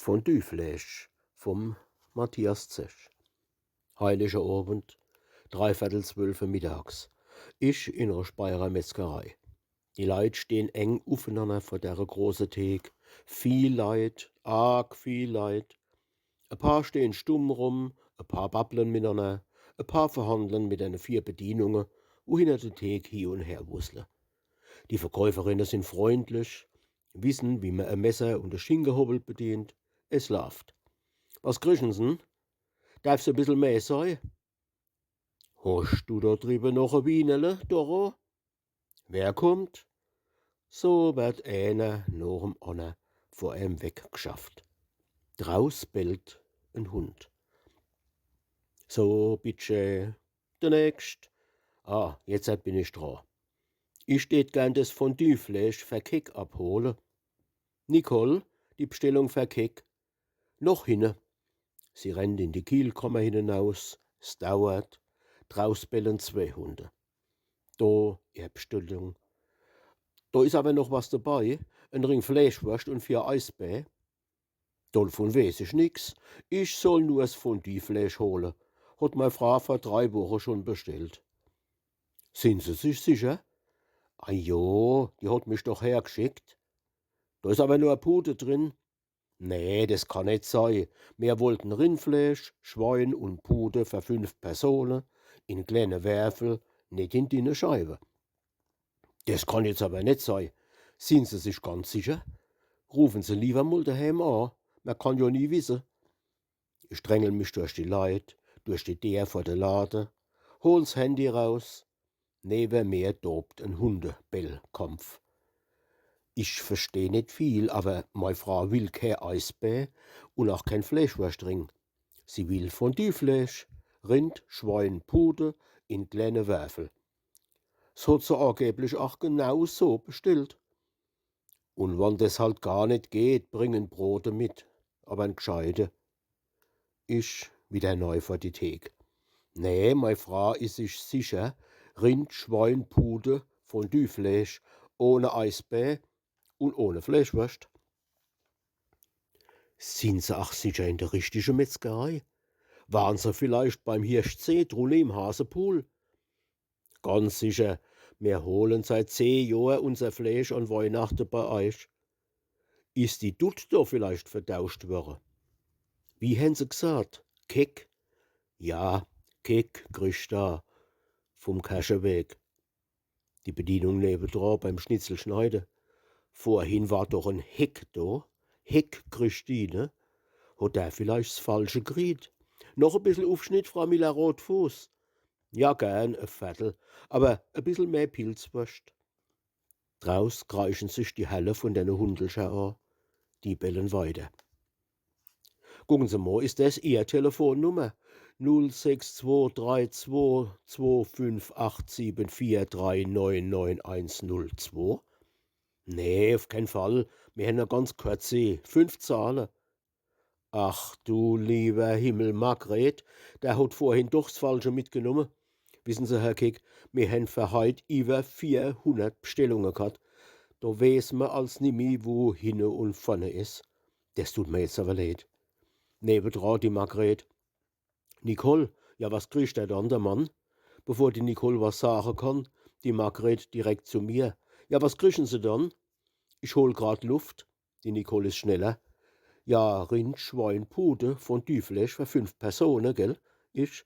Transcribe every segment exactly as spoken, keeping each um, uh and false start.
Fondue-Fläsch vum Matthias Zech. Heiliger Owend, dreiviertel zwölfe mittags. Ich in ere Speyerer Metzgerei. Die Leit stehn eng uffenanner vor dere große Thek. Viel Leit, arg viel Leit. E paar stehn stumm rum, e paar babbeln minanner, e paar verhandeln mit ene vier Bedienunge, wo hinner de Thek hie un her wussle. Die Verkäuferinne sin freundlich, wissen, wie mer e Messer un e Schinkehobbel bedient. Es laaft. „Was krischen's en? Derf's e bissel mehr sei?“ „Hoscht du do driwwe noch e Wienerle, Doro?“ Wer kummt? So werd eener noch em anner vor em weggeschafft. Draus bellt en Hund. „So, bittschee, de Nächscht. Ah, jetzt bin ich dra. Ich tät gern des Fondue-Fläsch fer Keck abhole. Nicole, die Bstellung fer Keck. Noch hinne.“ Sie rennt in die Kiehlkammer hinnenaus. S dauert. Draus bellen zwee Hunde. „Do, Ehr Bstellung. Do is awwer noch was debei. En Ring Fläschworscht un vier Eisbää.“ „Dovun weeß ich nix. Ich soll nur s Fondue-Fläsch hole. Hot mei Fraa vor drei Woche schun bestellt.“ „Sin Se sich sicher?“ „Ah jo, die hot mich doch hergeschickt. Do is awwer nur Pude drin.“ „Nee, des kann net sei. Mer wollten Rindfläsch, Schwein un Pude fer fünf Persone, in klenne Werfel, net in dinne Scheiwe.“ „Des kann jetzt awwer net sei. Sin Se sich ganz sicher? Rufen Se liewer mol deheem a. Mer kann jo nie wisse.“ Ich drängel mich durch die Leit, durch die Deer vor de Lade, hol s Handy raus. Newe mer tobt en Hundebellkampf. Ich versteh net viel, awwer mei Fraa will kee Eisbää un ach keen Fläschworschtring. Sie will Fondue-Fläsch, Rind, Schwein, Pude in klenne Werfel. S hot se angeblich ach genau so bestellt. „Un wann des halt gar net geht, bring en Brote mit, awwer en gscheite.“ Ich wieder nei vor die Thek. Nee, mei Fraa is sich sicher, Rind, Schwein, Pude, Fondue-Fläsch, ohne Eisbää un ohne Fläschworscht. Sin Se ach sicher in de richtige Metzgerei? Waren Se vielleicht beim Hirschzeh drunne im Hasepuhl? Ganz sicher, mer holen seit zeh Johr unser Fläsch an Weihnachte bei eich. Is die Dutt do vielleicht vertauscht worre? Wie hen Se gsaat? Keck? Ja, Keck, Christa, vum Kercheweg. Die Bedienung newedra beim Schnitzelschneide. Vorhin war doch en Heck do. Heck, Christine. Hot der vielleicht s Falsche kriet? Noch e bissel Ufschnitt, Fraa Miller-Rotfuß? Ja, gern, e Vertel, awwer e bissel mehr Pilzworscht. Draus kreischen sich die Herre vun dene Hundelcher a. Die bellen weiter. Gucken Se mol, is des Ihr Telefonnummer? Null sechs zwei drei zwei zwei fünf acht sieben vier drei neun neun eins null zwei? Nee, uf keen Fall. Mir hen e ganz korzi, fünf Zahle. Ach du liewer Himmel, Margret, der hot vorhin doch s Falsche mitgenumme. Wissen Se, Herr Keck, mir hen fer heit iwwer vierhundert Bestellunge ghat. Do weeß mer als nimmi, wo hinne un vorne is. Des tut mer jetzt awwer leed. Newedra die Margret. Nicole, ja, was kriegt der dann, der Mann? Bevor die Nicole was sage kann, die Margret direkt zu mir. Ja, was kriegen Se dann? Ich hol grad Luft. Die Nicole is schneller. Ja, Rind, Schwein, Pude, Fondue-Fläsch fer fünf Persone, gell? Ich.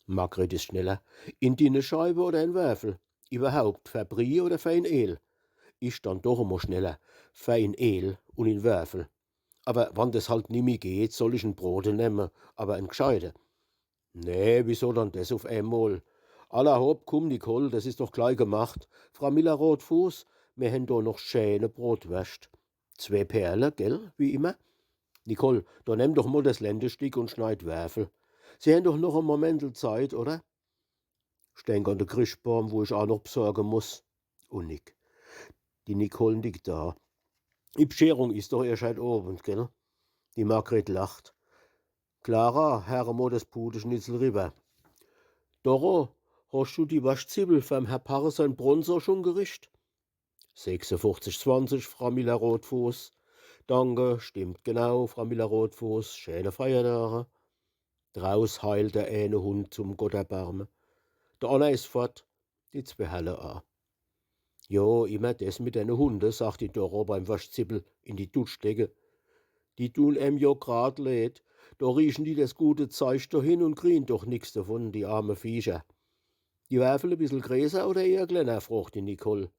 Margret is schneller. In dinne Scheiwe oder in Werfel? Iwwerhaupt, fer Brie oder fer in Eel? Ich dann doch emol schneller. Fer in Eel un in Werfel. Awwer wann des halt nimmi geht, soll ich en Brote nemme, awwer en gscheite. Nee, wieso dann des uf emol? Alla hopp, kumm, Nicole, des is doch glei gemacht. Fraa Miller-Rotfuß, mir hen do noch schäne Brotworscht. Zwee Perle, gell, wie immer. Nicole, do nemm doch mol des Lendestick un schneid Werfel. Sie hen doch noch e Momentel Zeit, oder? Ich denk an de Chrischtbaam, wo ich ach noch bsorge muss. Un nick. Die Nicole nickt a. Die Bscherung is doch erscht heit Owend, gell? Die Margret lacht. Clara, herr emol des Pudeschnitzel riwwer. Doro, hoscht du die Waschziwwel vum Herr Parre sein Bronzer schun gericht? Sechsefuchzig zwanzig, Fraa Miller-Rotfuß. „Danke, stimmt genau, Frau Miller-Rotfuß, schäne Feiertage.“ Draus heilt der eene Hund zum Gotterbarme. Der anner is fort, die zwee halle a. „Jo, immer des mit dene Hunde“, sagt die Doro beim Worschtzippel in die Dutt stecke. „Die dun em jo grad leed. Do riechen die des gute Zeich do hin und krien doch nix davon, die arme Viecher.“ „Die Werfel e bissel greeßer oder eher klenner?“, frocht die Nicole.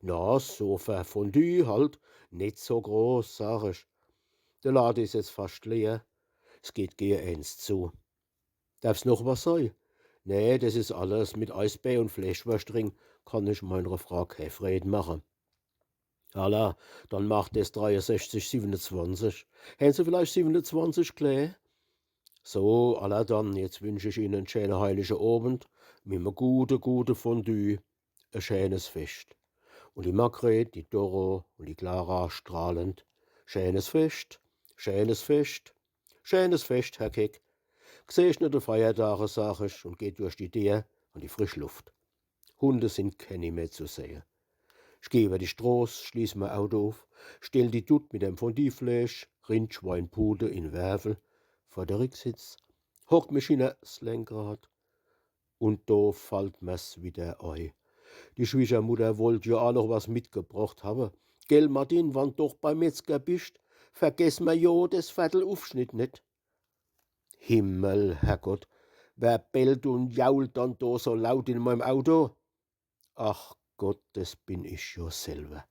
„Na, so fer Fondue halt, net so groß“, sag ich. „Der Lade is jetzt fascht leer. S geht gehe eens zu.“ „Darf's noch was sei?“ „Nee, des is alles. Mit Eisbee und Fleeschworscht drin kann ich meiner Fraa kee Freed mache.“ „Alla, dann macht des dreiesechzig siebenezwanzig. Hän Se vielleicht siebenezwanzig klää?“ „So, alla dann, jetzt wünsch ich Ihnen en schäne heilige Owend mit me gute, gute Fondue, e schänes Fescht.“ Und die Margret, die Doro und die Klara strahlend: „Schänes Fescht, schänes Fescht, schänes Fescht, Herr Keck. Gsegnete Feiertage“, sag ich und geh durch die Deer an die frisch Luft. Hunde sin kenni mehr zu sehe. Ich geh iwwer die Stroß, schließ mei Auto uff, stell die Dutt mit dem Fondiefleesch, Rind, Schwein, Pude in Werfel vor de Ricksitz, hock mich hinner's Lenkrad und do fallt mer's widder ei. Die Schwiegermutter wollt jo aa noch was mitgebrocht hawe. „Gell, Martin, wann doch beim Metzger bischt, vergess mer jo des Vertel Uffschnitt net.“ Himmel, Herrgott, wer bellt und jault dann do so laut in meim Auto? Ach Gott, des bin ich jo selwer.